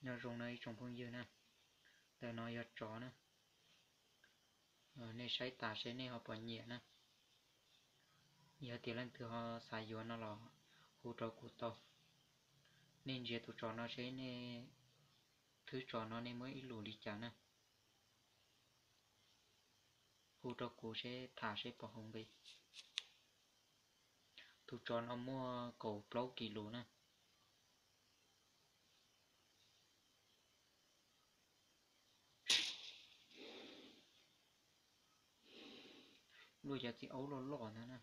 Nyob zoo na ib tsoom phooj ywg na, ntawm no yog tsov na. Nej saib tas seb nej ho puas nyiam na. Yog tias leej twg ho xav yuav no los hu rau kuv tau. Nej ntsia tus tsov no seb nej, thwb tsov no nej muab ib lus li cas na. Hu rau kuv seb tham seb puas haum nqi. Tus tsov no muaj kaum plaub kis lus na. Luaj cov txiv aub loj loj ntag na.